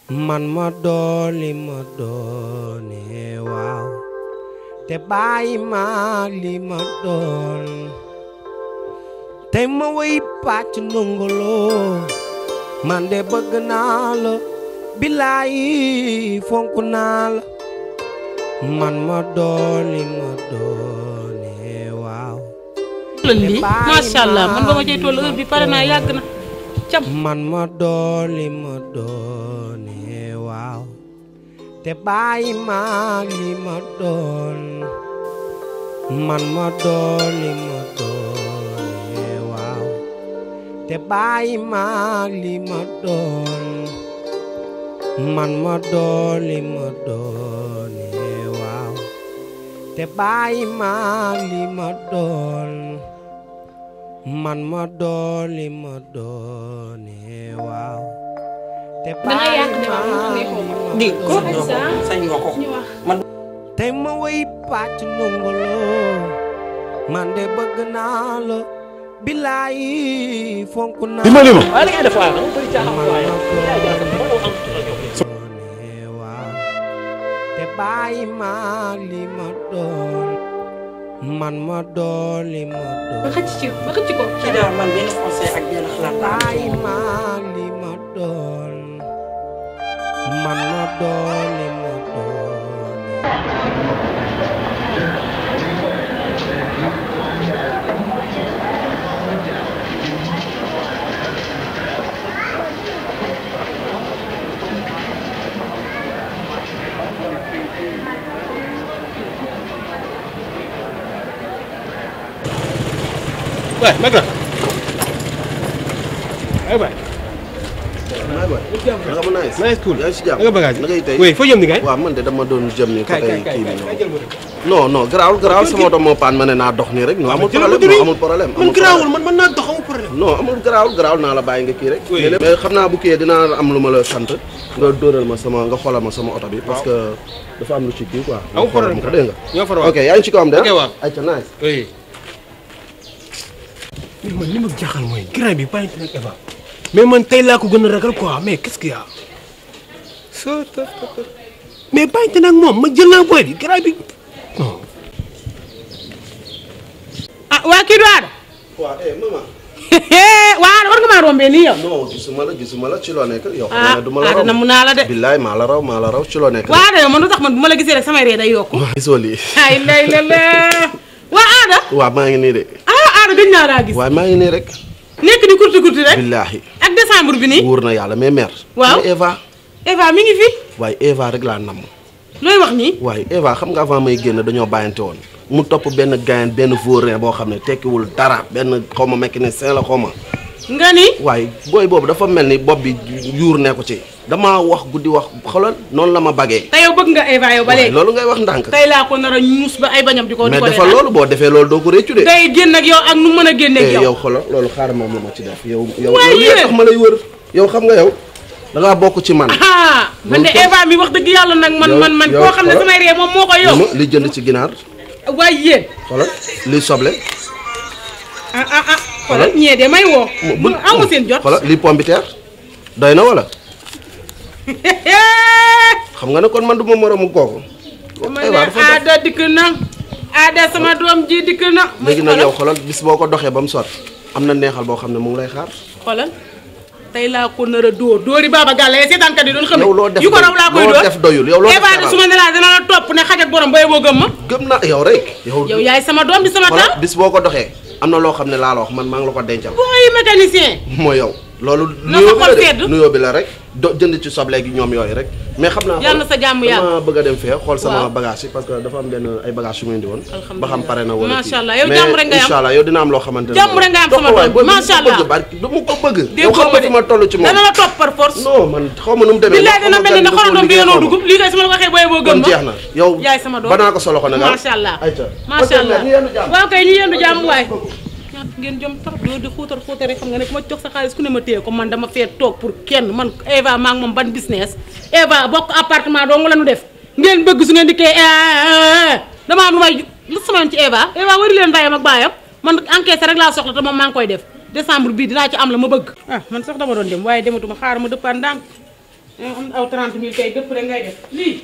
man ma doon li ma doone waaw te bàyyi ma li ma doon tey ma way pàcc ndongolo man de bëgg naa la bilaay fonk naa la man ma doon li ma doone waaw lii macha allah man ba ma cay toll heure bi pare naa yàgg na cam man ma doon li ma doone waaw te bàyyi ma li ma doon man ma doon li ma doone waaw te bàyyi ma li ma doon man ma doon li ma doone waaw te bàyyi ma li ma doon man ma doon li ma doone waaw te bàyyi ma di ko sañ nga ko man tey ma way pàcc ndongolo man de bëgg naa la bilaay fonk naa dimbali ma waaye li ngay def waaye dama bëri caaxaan waaye waaw te bàyyi ma li ma doon man ma doon li ma doon ba xëcc ko ci daal man benn conseil ak benn xalaat bàyyi ma li ma doon man ma doon li ma doon Waay mag la ay waay maa ngi waay. nga ma nice. nice cool. yaa ngi si jàmm. nga bagage na ngay tey. oui foo jëm ni kay. waaw man de dama doon jëm ni kay côté kay kii bi kay jël ma rek. non garaawul sama oto moo paan ma ne naa dox nii rek. non amul problème non amul problème. man garaawul man naa dox amul problème. non amul garaawul naa la bàyyi nga kii rek. oui mais xam naa bu kii dinaa am lu ma la sant nga dóoral ma sama nga xoolal ma sama oto bi. parce que dafa am lu ci kii quoi. amul problème nga dégg nga. ñoo faral ok yaa ngi ci kawam de. ok waaw ayca nice. oui. man li ma jaaxal mooy grand bi bàyyi nag Eva mais man tey laa ko gën a ragal quoi mais qu'est-ce qu'il y a mais bàyyi nag moom ma jël naa booy bi grand bi non. ah waa kii du aada waaw maman. waa aada war nga maa rombee nii yow non gisuma la ci loo nekk yow. ah xam ne du ma la aada raw namm naa la de billaay maa la raw ci loo nekk. waa aada yow man lu tax man bu ma la gisee rek samay ree day yokku gisoo lii. ay lay la la waa aada waaw maa ngi nii de. aada gëj naa laa gis waaye maa ngi nii rek. nekk di kurti kurti rek billaahi. ak décembre bi nii wóor na yàlla mais mère. waaw Eva mi ngi fi waaye Eva rek laa namm. looy wax nii waaye Eva xam nga avant may génn dañoo bàyyante woon mu topp benn gayan benn vaurien boo xam ne tekkiwul dara benn xaw ma mécanicien la xaw ma. nga ni waaye booy boobu dafa mel ni bopp bi yuur nekku ci damaa wax guddi wax xoolal noonu la ma bagee. te yow bëgg nga Eva yow ba léegi loolu ngay wax ndànk. tey laa ko nar a ñuus ba ay bañam di ko mais defal loolu boo defee loolu doo ko réccu de. day génn ak yow ak nu mën a génne ak yow yow xoolal loolu xaaral ma lu ma ci def yow. waaye yow tax ma lay wër yow xam nga yow da ngaa bokk ci man. man de Eva mi wax dëgg yàlla nag man koo xam ne samay ree moom moo ko yow li jënd ci ginaar. waaye yéen xoolal li soble. xoolal ñee de may woo amu seen jot xoolal li pompiteer doy na wala. xam nga ne kon man du ma moromu kooku. dama ne aada dikk na aada sama doom ji dikk na. léegi nag yow xoolal bis boo ko doxee ba mu sot am na neexal boo xam ne mu ngi lay xaar. xoolal tey laa ko nar a dóori Baba Galle seetaankat yi doon xam yow loo def yu ko raw laa koy loo def doyul yow loo def Eva de su ma ne laa dina la topp ne xaj ak borom bay boo gëm ma. gëm na yow rek. yow yaay sama doom di sama taal. bis boo ko doxee am na loo xam ne laa la wax man maa ngi la ko dencal. booy mécanicien. mooy yow. loolu nuyoo bi la rek jënd ci soble gi ñoom yooyu rek mais xam naa yàlla na sa jàmm yàlla dama bëgg a dem fee xool sama bagage yi parce que dafa am benn ay bagage yu mu indi woon ba xam pare na wala macha allah yow jàmm rek nga am incha allah yow dina am loo xamante ne jàmm rek nga am sama doom macha allah du mu ko bëgg yow xam nga fi ma toll ci moom dana la topp par force non man xaw ma nu mu demee billaay dana mel ni ne xorondom bi yoonoo dugub lii kay su ma la waxee booy boo gëm ma jeex na yow yaay sama doom banaa ko sa loxo nag macha allah macha allah waaw kay ñu yendu jàmm waay ngeen jom tax doo di xuutar rek xam nga ne ku ma jox sa xaalis ku ne ma téye ko man dama fee toog pour kenn man Eva maa ngi moom ban business Eva bokk appartement doo nga la nu def ngeen bëgg su ngeen di kee dama am lu may lu sama yoon ci Eva wari leen ndayam ak baayam man enquête rek laa soxla te moom maa ngi koy def décembre bii dinaa ci am la ma bëgg man sax dama doon dem waaye dematuma xaaral ma dëppaan ndànk nga xam aw 30 000 kay dëpp rek ngay def lii